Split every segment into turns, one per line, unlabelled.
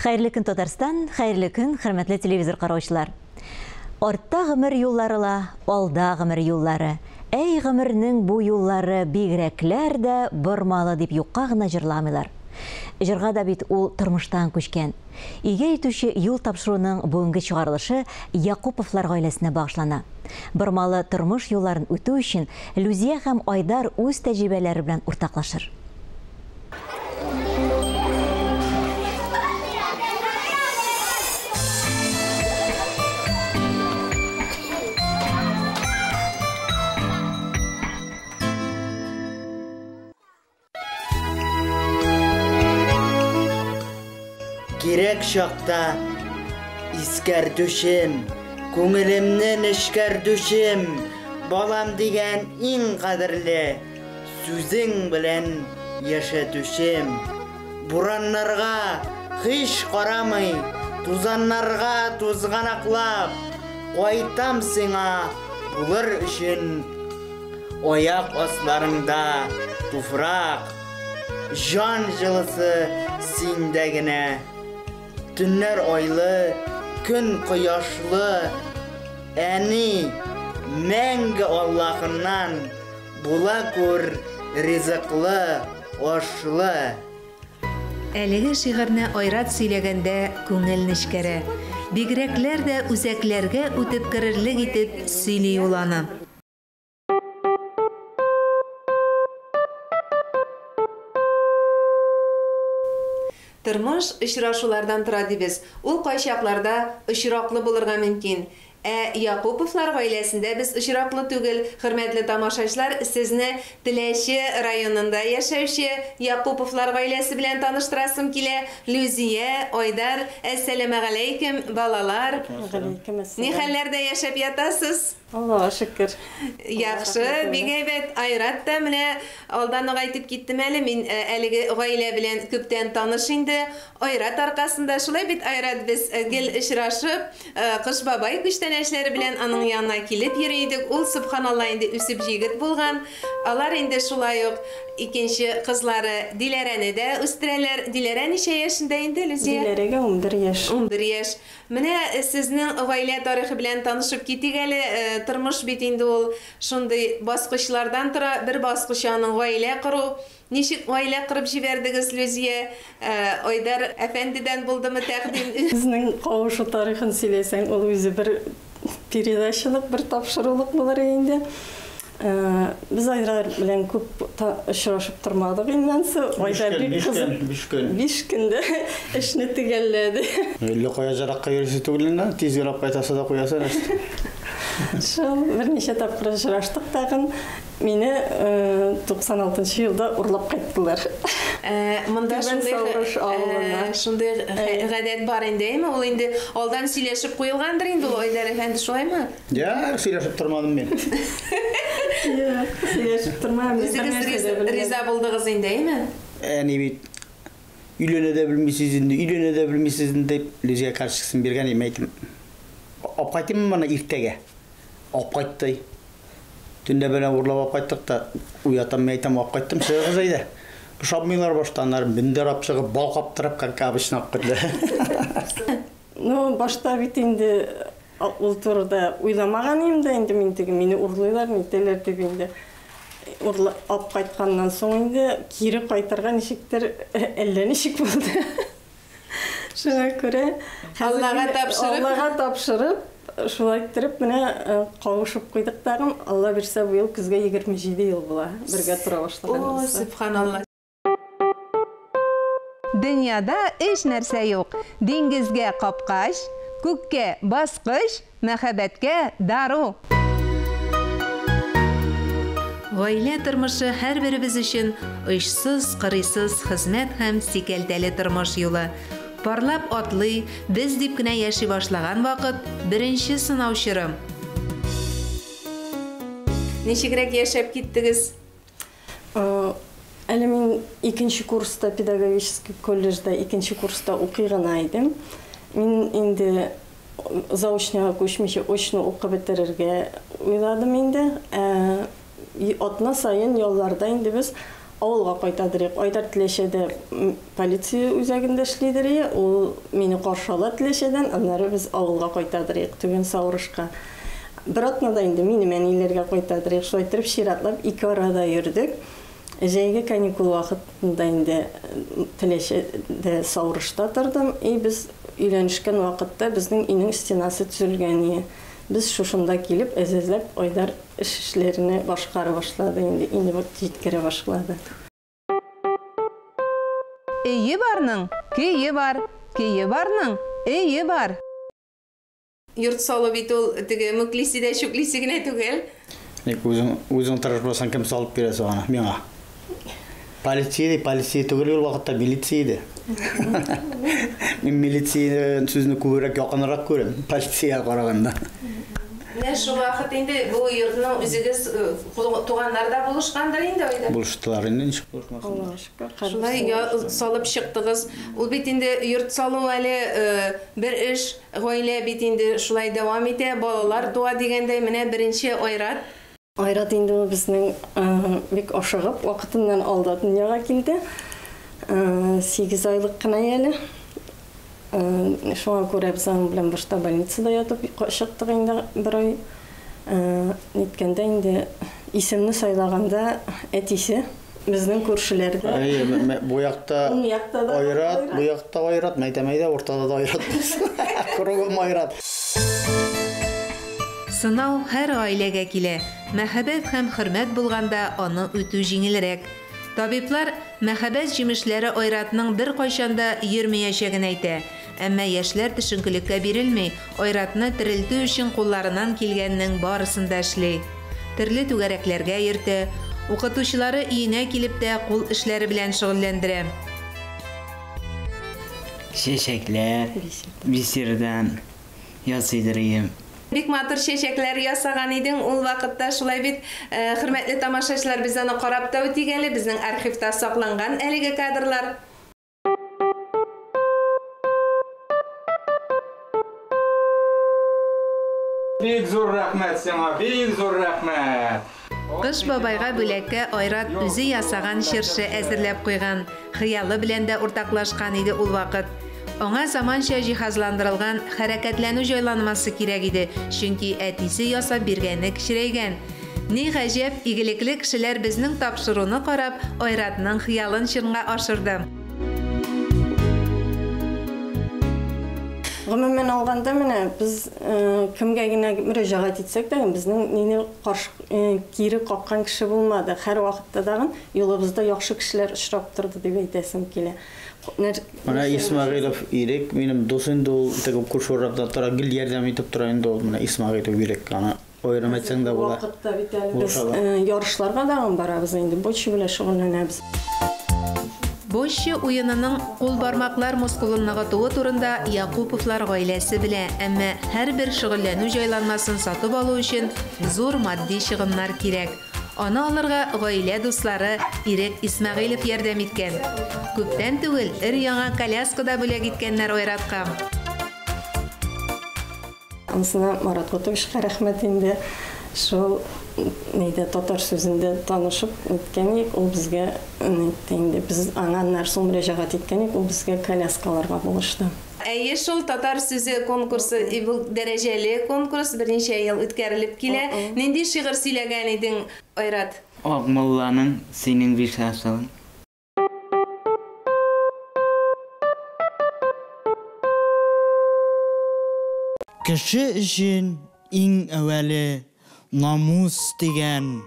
Хәерле көн, Татарстан, хәерле көн, хөрмәтле телевизор караучылар. Артта гомер юллары ла, алда гомер юллары. Әй, гомернең бу юллары бигрәкләр дә бормалы дип юкка гына җырламыйлар. Җырга да бит ул тормыштан күчкән. Өйгә илтүче юл тапшыруның бүгенге чыгарылышы Якуповлар гаиләсенә багышлана. Бормалы тормыш юлларын үтү өчен Люзия һәм Айдар үз тәҗрибәләре белән уртаклашыр.
Кирәк чакта искәртүчем, күңелемне нечкәртүчем, балам дигән иң кадерле Сүзең белән яшәтүчем. Бураннарга һич карамый, тузаннарга тузганаклап, Кайтам сиңа булыр өчен аяк асларыңда туфрак. Җан җылысы синдә генә. Төннәр айлы, көн кояшлы. Әни, мәңге Аллаһыннан Була күр ризыклы, ашлы.
Әлеге шигырьне Айрат сөйләгәндә күңел нечкәрә. Бигрәкләр дә үзәкләргә үтеп керерлек итеп сөйли ул аны. Тормыш очрашулардан тора дибез. Ул кайчакларда очраклы булырга мөмкин. Ә Якуповлар гаиләсендә без очраклы түгел. Хөрмәтле тамашачылар, сезне Теләче районында яшәүче Якуповлар гаиләсе белән таныштырасым килә. Люзия, Айдар, әссәламәгаләйкем, балалар.
Галәйкем әссәлам.
Ни хәлләрдә яшәп ятасыз?
Аллага шөкер.
Яхшы, бик әйбәт. Айрат та менә алдан ук әйтеп киттем әле, мин әлеге гаилә белән күптән таныш инде. Айрат аркасында, шулай бит, Айрат, без гел очрашып, Кыш бабай күчтәнәчләре белән аның янына килеп йөри идек. Ул, сөбханалла, инде үсеп җегет булган. Алар инде шулай ук икенче кызлары Диләрәне дә үстерәләр. Диләрә ничә яшендә инде, Люзия?
Диләрәгә 11 яшь.
11 яшь. Менә сезнең гаилә тарихы белән танышып китик әле. Тормыш бит инде ул шундый баскычлардан тора. Бер баскычы аның гаилә кору. Ничек гаилә корып җибәрдегез, Люзия? Айдар әфәндедән булдымы тәкъдим?
Безнең кавышу тарихын сөйләсәң, ул үзе бер передачалык, бер тапшырулык булыр инде. Без Айдар белән күп очрашып тормадык иннән соң. Айдар бик кызык.
Биш көн.
Биш көндә эшне төгәлләде.
Әллә кая җыракка йөрисе түгел инде, тиз генә кайтасы да куясы.
Шул берничә тапкыр очраштык тагын. Мине 96 нчы елда урлап кайттылар.
Монда
Түбән
шундый
Саурыш авылына.
Шундый гадәт бар инде, әйме? Ул инде алдан сөйләшеп куелгандыр инде ул, Айдар әфәнде, шулаймы?
Я, сөйләшеп тормадым мин.
Юк, сөйләшеп тормадым.
Үзегез риза булдыгыз инде, әйме?
Әни бит өйләнә дә белмисез инде, өйләнә дә белмисез инде дип, Лүзия карточкасын биргән, мин әйтем. Алып кайтыйммы моны иртәгә? Алып кайтты. Төнлә белән урлап алып кайттык та, уятам, мин әйтәм, алып кайттым, чыгыгыз әйдә. Ошамыйлар башта, аннары мендәр алып чыгып, бал каптырып, как обычно алып керде.
Ну, башта бит инде ул турыда уйламаган идем дә инде мин теге мине урлыйлар, нитәләр дип инде. Урлап алып кайтканнан соң инде кире кайтырга ничектер әллә ничек булды. Шуңа күрә
Аллага тапшырып,
Аллага тапшырып, шулай иттереп менә кавышып куйдык тагын. Алла бирсә, быел көзгә 27 ел була бергә тора башлаганыбызга.
О, сөбханалла. Дөньяда өч нәрсә юк, диңгезгә капкач, күккә баскыч, Мәхәббәткә дару! Гаилә тормышы һәрберебез өчен очсыз-кырыйсыз хезмәт һәм сикәлтәле тормыш юлы. Парлап атлый, без дип кенә яши башлаган вакыт, беренче сынау чоры. Ничегрәк яшәп киттегез?
Әле мин икенче курста педагогический колледжда икенче курста укый гына идем. Мин инде заочныйга күчмичә очно укып бетерергә уйладым инде. Ә атна саен ялларда инде без авылга кайтадырык. Айдар Теләчәдә полиция үзәгендә эшлидер, ул мине каршы ала Теләчәдән, аннары без авылга кайтадырык, Түбән Саурышка. Бер атнада инде минем әниләргә кайтадырык. Шулай итеп чиратлап ике арада йөрдек. Җәйге каникул вакытында инде Теләчәдә Саурышта тордым. И без өйләнешкән вакытта безнең өйнең стенасы төзелгән иде. Без шушында килеп, әзәзләп Айдар эшләрне башкара башлады инде, инде вот җиткерә башлады.
Өе барның көе бар, көе барның өе бар. Йорт салу бит ул теге мүклисе дә чүклисе генә түгел.
Ник үзең тырышмасаң, кем салып бирә соң аны миңа? Полиция, полиция түгел ул вакытта, милиция иде. Мин милиция сүзне күбрәк якынрак күрәм, полициягә караганда.
Менә шул вакыт инде бу йортның үзегез туганнар да булышкандыр инде, Айдар?
Булыштылар инде, ничек булышмасын.
Шулай салып чыктыгыз. Ул бит инде йорт салу әле бер эш, гаилә бит инде шулай дәвам итә, балалар туа дигәндәй, менә беренче Айрат.
Айрат инде ул безнең бик ашыгып, вакытыннан алда дөньяга килде. 8 айлык кына әле. Шуңа күрә без аның белән башта больницада ятып чыктык инде бер ай. Ниткәндә инде исемне сайлаганда әтисе безнең күршеләрдә.
Әйе, бу якта Айрат, бу якта Айрат, мәйтәм-әйдә, уртада да Айрат. Кругом Айрат.
Сынау һәр гаиләгә килә. Мәхәббәт һәм хөрмәт булганда аны үтү җиңелрәк. Табиблар мәхәббәт җимешләре Айратның бер кайчан да йөрмәячәген әйтә. Әмма яшьләр төшенкелеккә бирелми, Айратны терелтү өчен кулларыннан килгәннең барысын да эшли. Төрле түгәрәкләргә йөртә, укытучылары өенә килеп тә кул эшләре белән шөгыльләндерә.
Чәчәкләр, бисердән ясыйдыр идем.
Бик матур чәчәкләр ясаган идең ул вакытта, шулай бит, хөрмәтле тамашачылар, без аны карап та үтик әле, безнең архивта сакланган әлеге кадрлар.
Бик зур рәхмәт сиңа, бик зур рәхмәт.
Кыш бабайга бүләккә Айрат үзе ясаган чыршы әзерләп куйган, хыялы белән дә уртаклашкан иде ул вакыт. Аңа заманча җиһазландырылган хәрәкәтләнү җайланмасы кирәк иде, чөнки әтисе ясап биргәне кечерәйгән. Ни гаҗәп, игелекле кешеләр безнең тапшыруны карап, Айратның хыялын чынга ашырды.
Гомумән алганда менә без кемгә генә мөрәҗәгать итсәк тә, безнең мине каршы кире каккан кеше булмады. Һәр вакытта дагын юлыбызда яхшы кешеләр очрап торды дип әйтәсем килә.
Менә Исмәгыйлов Ирек, минем дус инде ул, теге күрше урамда тора, гел ярдәм итеп тора инде ул, менә Исмәгыйлов Ирек, аны аерым әйтсәң дә була.
Вакытта бит әле без ярышларга да барабыз инде, бочча белән шөгыльләнәбез.
Бочча уенының кул бармаклар мускулын ныгытуы турында Якуповлар гаиләсе белә, әмма һәрбер шөгыльләнү җайланмасын сатып алу өчен зур матди чыгымнар кирәк. Аны алырга гаилә дуслары Ирек Исмәгыйлев ярдәм иткән. Күптән түгел өр-яңа коляска да бүләк иткәннәр Айратка.
Анысына Марат Готовичка рәхмәт инде. Шул нейдә татар сүзендә танышып үткән идек, ул безгә әйтте инде. Без аңа нәрсә мөрәҗәгать иткән идек, ул безгә коляскаларга булышты.
Әйе, шул татар сүзе конкурсы, бу дәрәҗәле конкурс берничә ел үткәрелеп килә. Нинди шигырь сөйләгән идең, Айрат?
Акмулланың синең биш асылың. Кеше өчен иң әүвәле намус дигән.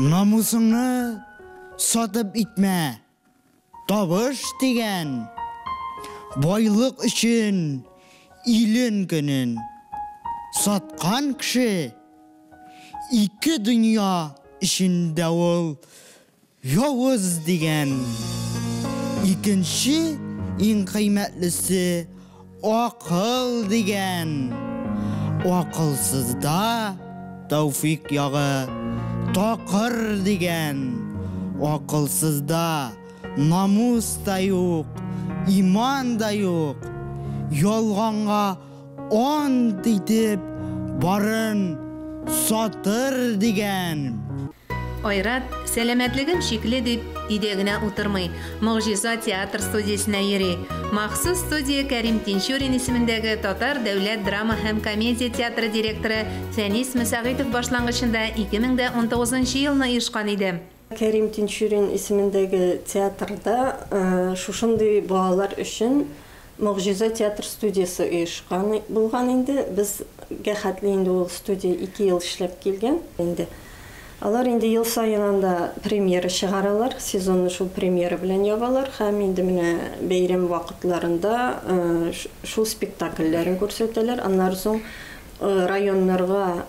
Намусыңны сатып итмә, табыш дигән. Байлык өчен илен көнен саткан кеше ике дөнья эчендә ул явыз дигән. Икенче иң кыйммәтлесе акыл дигән. Акылсызда тәүфик ягы такыр дигән. Акылсызда намус та юк, иман да юк. Ялганга ант итеп барын сатыр дигән.
Айрат, сәламәтлегем шикле дип, өйдә генә утырмый, Могҗиза театр студиясенә йөри. Махсус студия Кәрим Тинчурин исемендәге Татар дәүләт драма һәм комедия театры директоры Фәнис Мөсәгыйтов башлангычында 2019 елны оешкан иде.
Кәрим Тинчурин исемендәге театрда шушындый балалар өчен Могҗиза театр студиясе оешкан булган инде. Безгә хәтле инде ул студия 2 ел эшләп килгән инде. Алар инде ел саен анда премьера чыгаралар, сезонны шул премьера белән ябалар һәм инде менә бәйрәм вакытларында шул спектакльләрен күрсәтәләр. Аннары соң районнарга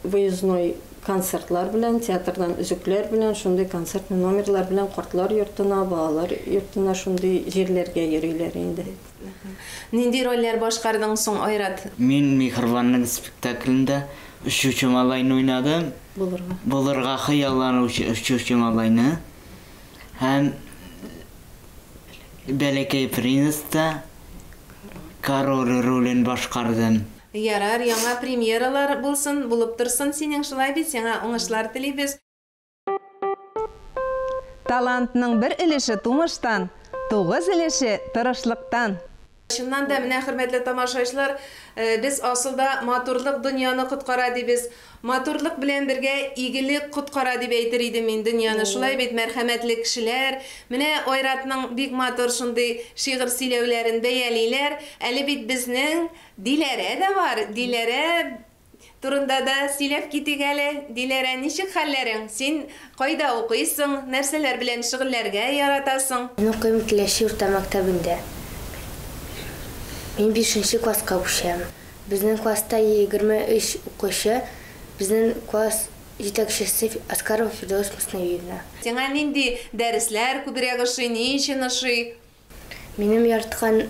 выездной концертлар белән, театрдан өзекләр белән, шундый концертный номерлар белән картлар йортына, балалар йортына шундый җирләргә йөриләр инде.
Нинди рольләр башкардың соң, Айрат?
Мин Михрванның спектаклендә очучы малайны уйнадым.
Булырга.
Булырга хыялланучы очучы малайны. Һәм Бәләкәй принцта король ролен башкардым.
Ярар, яңа премьералар булсын, булып торсын синең, шулай бит, сиңа уңышлар телибез. Талантның бер өлеше тумыштан, 9 өлеше тырышлыктан. Чыннан да, менә, хөрмәтле тамашачылар, без асылда матурлык дөньяны коткара дибез. Матурлык белән бергә игелек коткара дип әйтер идем мин дөньяны. Шулай бит, мәрхәмәтле кешеләр. Менә Айратның бик матур шундый шигырь сөйләүләрен бәялиләр. Әле бит безнең Диләрә дә бар. Диләрә турында да сөйләп китик әле. Диләрә, ничек хәлләрең? Син кайда укыйсың? Нәрсәләр белән шөгыльләргә яратасың?
Мин укыйм Теләче урта мәктәбендә. Мин 5 класска күчәм. Безнең класста 23 укучы, безнең класс җитәкчесе Аскарова Фирдәүс Муснавиевна.
Сиңа нинди дәресләр күбрәк ошый, ни өчен ошый?
Минем яраткан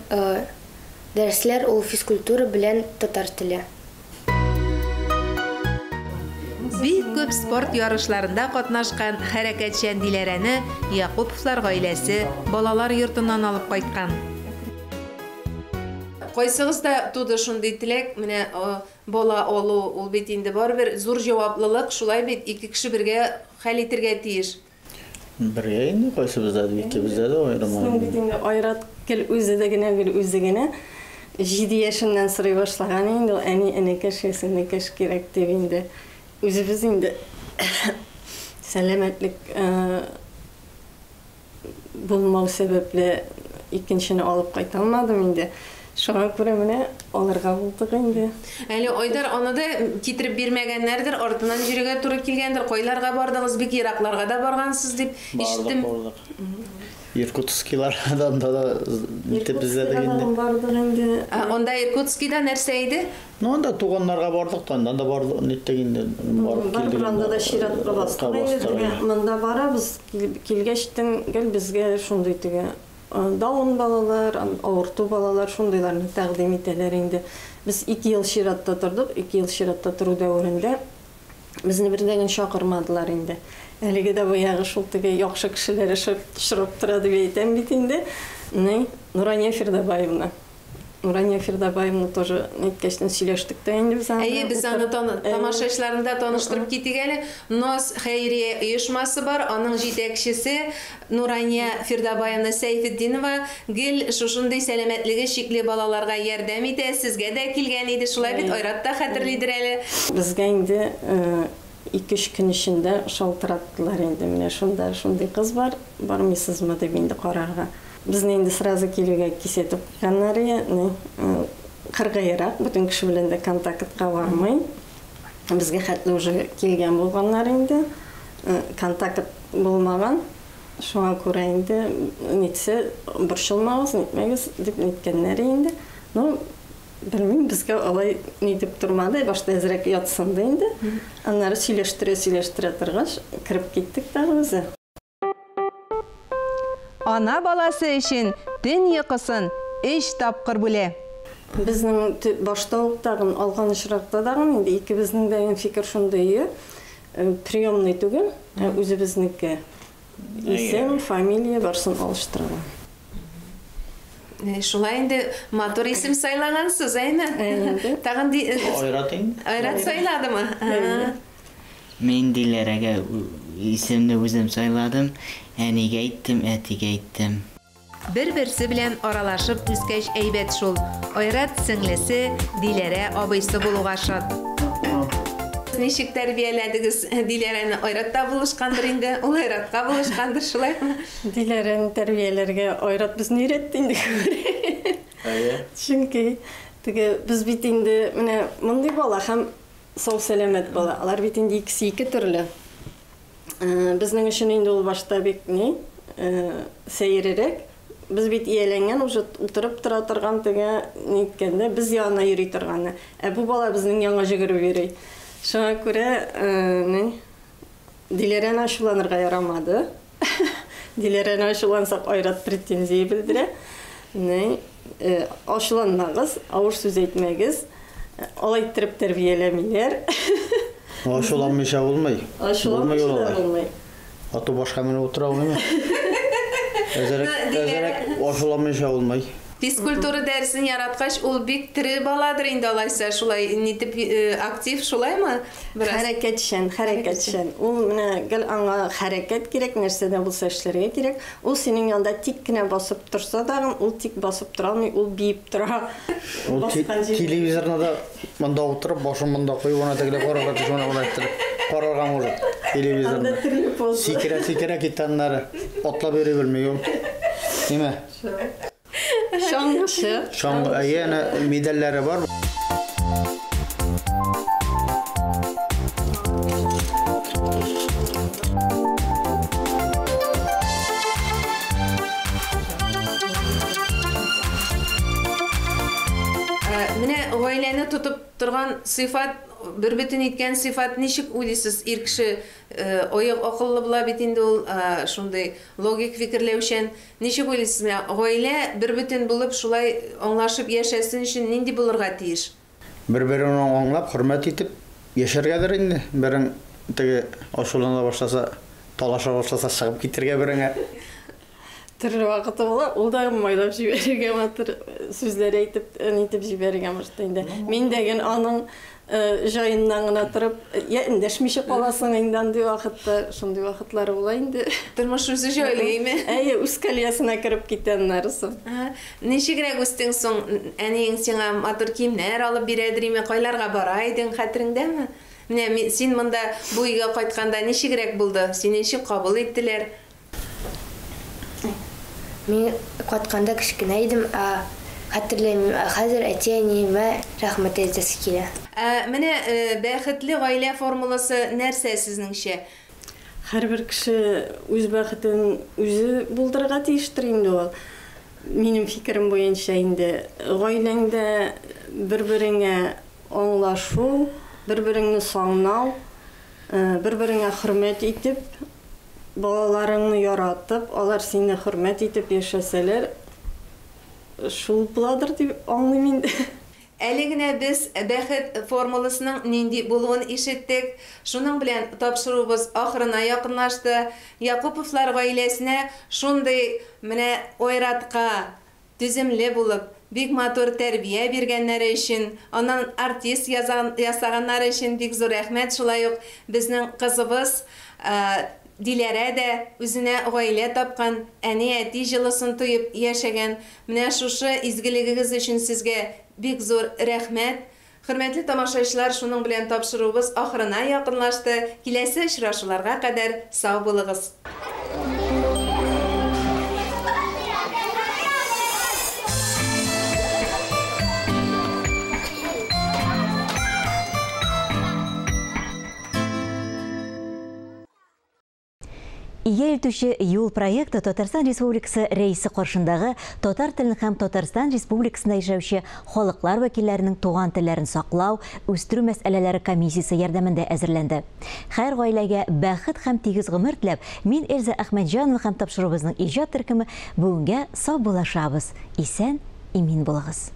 дәресләр ул физкультура белән татар теле.
Бик күп спорт ярышларында катнашкан хәрәкәтчән Диләрәне Якуповлар гаиләсе балалар йортыннан алып кайткан. Кайсыгызда туды шундый теләк, менә бала алу, ул бит инде барыбер зур җаваплылык, шулай бит, ике кеше бергә хәл итергә тиеш.
Бергә инде кайсыбызда да, икебездә дә аерым.
Безнең бит инде Айрат гел үзе дә генә, гел үзе генә. 7 яшеннән сорый башлаган инде ул, әни, энекәш, энекәш кирәк дип инде. Үзебез инде сәламәтлек булмау сәбәпле икенчене алып кайта алмадым инде. Шуңа күрә менә алырга булдык инде.
Әле Айдар аны да китереп бирмәгәннәрдер, артыннан йөрергә туры килгәндер. Кайларга бардыгыз, бик еракларга да баргансыз дип ишеттем.
Бардык, бардык. Иркутскилардан да нитеп эзләдек инде.
Бардык инде.
Анда Иркутскида нәрсә иде?
Ну, анда туганнарга бардык та, анда да бардык, ниттек инде, барып килдек.
Барып анда да чиратка бастык инде. Монда барабыз, килгәчтен гел безгә шундый теге Даун балалар, авырту балалар шундыйларны тәкъдим итәләр инде. Без 2 ел чиратта тордык, 2 ел чиратта тору дәверендә безне бердән генә чакырмадылар инде. Әлеге дә баягы шул теге яхшы кешеләр очрап тора дип әйтәм бит инде. Ни, Нурания Фирдабаевна. Нурания Фирдабаевна тоже әйткәчтен сөйләштек тә инде без аны.
Әйе, без аны тамашачыларны да таныштырып китик әле. Нос хәйрия оешмасы бар, аның җитәкчесе Нурания Фирдабаевна Сәйфетдинова гел шушындый сәламәтлеге чикле балаларга ярдәм итә. Сезгә дә килгән иде, шулай бит, Айрат та хәтерлидер әле.
Безгә инде 2-3 көн эчендә шалтыраттылар инде. Менә шунда шундый кыз бар, бармыйсызмы дип инде карарга. Безне инде сразу килүгә кисәтеп куйганнар иде. Кыргыйрак, бөтен кеше белән дә контактка бармый. Безгә хәтле уже килгән булганнар инде. Контакт булмаган. Шуңа күрә инде нитсе борчылмагыз, нитмәгез дип ниткәннәр инде. Ну, белмим, безгә алай нитеп тормады, башта әзрәк ятсынды инде. Аннары сөйләштерә-сөйләштерә торгач, кереп киттек тагы үзе.
Ана баласы өчен төн йокысын 3 тапкыр бүлә.
Безнең башта ук тагын алган очракта тагын инде икебезнең дә фикер шундый, приемный түгел, ә үзебезнеке. Исем, фамилия барсын алыштырган.
Шулай инде матур исем сайлагансыз, әйме?
Әйе.
Тагын
Айрат инде.
Айрат сайладымы?
Мин Диләрәгә Исемне үзем сайладым. Әнигә әйттем, әтигә әйттем.
Бер-берсе белән аралашып үскәч әйбәт шул. Айрат сеңлесе, Диләрә абыйсы булуга шат. Ничек тәрбияләдегез Диләрәне? Айрат та булышкандыр инде, ул Айратка булышкандыр, шулаймы?
Диләрәне тәрбияләргә Айрат безне өйрәтте инде күбрәк.
Әйе.
Чөнки теге без бит инде менә мондый бала һәм сау-сәламәт бала. Алар бит инде икесе ике төрле. Безнең өчен инде ул башта бик ни, сәерерәк. Без бит ияләнгән уже утырып тора торган теге ниткәндә без янына йөри торганы. Ә бу бала безнең янга җөгереп йөри. Шуңа күрә ни Диләрәне ачуланырга ярамады. Диләрәне ачулансак, Айрат претензия белдерә. Ни ачуланмагыз, авыр сүз әйтмәгез. Алай иттереп тәрбияләмиләр.
Ачуланмыйча булмый.
Ачуланмыйча да булмый.
Ату башка менеп утыра алмыймы? Әзерәк, әзерәк ачуланмыйча булмый.
Физкультура дәресен яраткач, ул бик тере баладыр инде алайса, шулай нитеп актив, шулаймы? Бераз.
Хәрәкәтчән, хәрәкәтчән. Ул менә гел аңа хәрәкәт кирәк, нәрсә дә булса эшләргә кирәк. Ул синең янда тик кенә басып торса тагын, ул тик басып тора алмый, ул биеп тора.
Ул
Баскан җирендә.
телевизорны да монда утырып, башын монда куеп, ана тегеләй карарга төшә, менә болай иттереп карарга может телевизорны.
Анда төрле поза.
Сикерә, сикерә китә аннары. Атлап йөри белми ул. Ниме?
Чаңгычы.
Чаңгы, әйе, әнә медальләре бар.
Менә гаиләне тотып торган сыйфат, бербөтен иткән сыйфат ничек уйлыйсыз, ир кеше оек акыллы була бит инде ул, шундый логик фикерләүчән. Ничек уйлыйсыз, менә гаилә бербөтен булып шулай аңлашып яшәсен өчен нинди булырга тиеш?
Бер-береңне аңлап, хөрмәт итеп яшәргәдер инде. Берең теге ачулана башласа, талаша башласа, чыгып китергә береңә.
Төрле вакыты була, ул да майлап җибәрергә матур сүзләр әйтеп, нитеп җибәрергә может инде. Мин дә гел аның җаеннан гына торып, я эндәшмичә каласың инде андый вакытта, шундый вакытлар була инде.
Тормыш үзе җайлыймы?
Әйе, үз колеясына кереп китә аннары соң.
Ничегрәк үстең соң? Әниең сиңа матур киемнәр алып бирәдериме? Кайларга бара идең, хәтереңдәме? Менә син монда бу өйгә кайтканда ничегрәк булды? Сине ничек кабул иттеләр?
Мин кайтканда кечкенә идем, ә хәтерләмим. Ә хәзер әти-әниемә рәхмәт әйтәсе килә.
Ә менә бәхетле гаилә формуласы нәрсә сезнеңчә?
Һәрбер кеше үз бәхетен үзе булдырырга тиештер инде ул. Минем фикерем буенча инде гаиләңдә бер-береңә аңлашу, бер-береңне саңнау, бер-береңә хөрмәт итеп, балаларыңны яратып, алар сине хөрмәт итеп яшәсәләр, шул буладыр дип аңлыйм инде.
Әле генә без бәхет формуласының нинди булуын ишеттек. Шуның белән тапшыруыбыз ахырына якынлашты. Якуповлар гаиләсенә шундый менә Айратка түземле булып, бик матур тәрбия биргәннәре өчен, аннан артист ясаганнары өчен бик зур рәхмәт. Шулай ук безнең кызыбыз Диләрә дә үзенә гаилә тапкан, әни-әти җылысын тоеп яшәгән. Менә шушы изгелегегез өчен сезгә бик зур рәхмәт. Хөрмәтле тамашачылар, шуның белән тапшыруыбыз ахырына якынлашты. Киләсе очрашуларга кадәр сау булыгыз.
Ия илтүче юл проекты Татарстан Республикасы Рәисе каршындагы татар телен һәм Татарстан Республикасында яшәүче халыклар вәкилләренең туган телләрен саклау, үстерү мәсьәләләре комиссиясе ярдәмендә әзерләнде. Һәр гаиләгә бәхет һәм тигез гомер теләп, мин Эльза Әхмәтҗанова һәм тапшыруыбызның иҗат төркеме бүгенгә саубуллашабыз. Исән, имин булыгыз.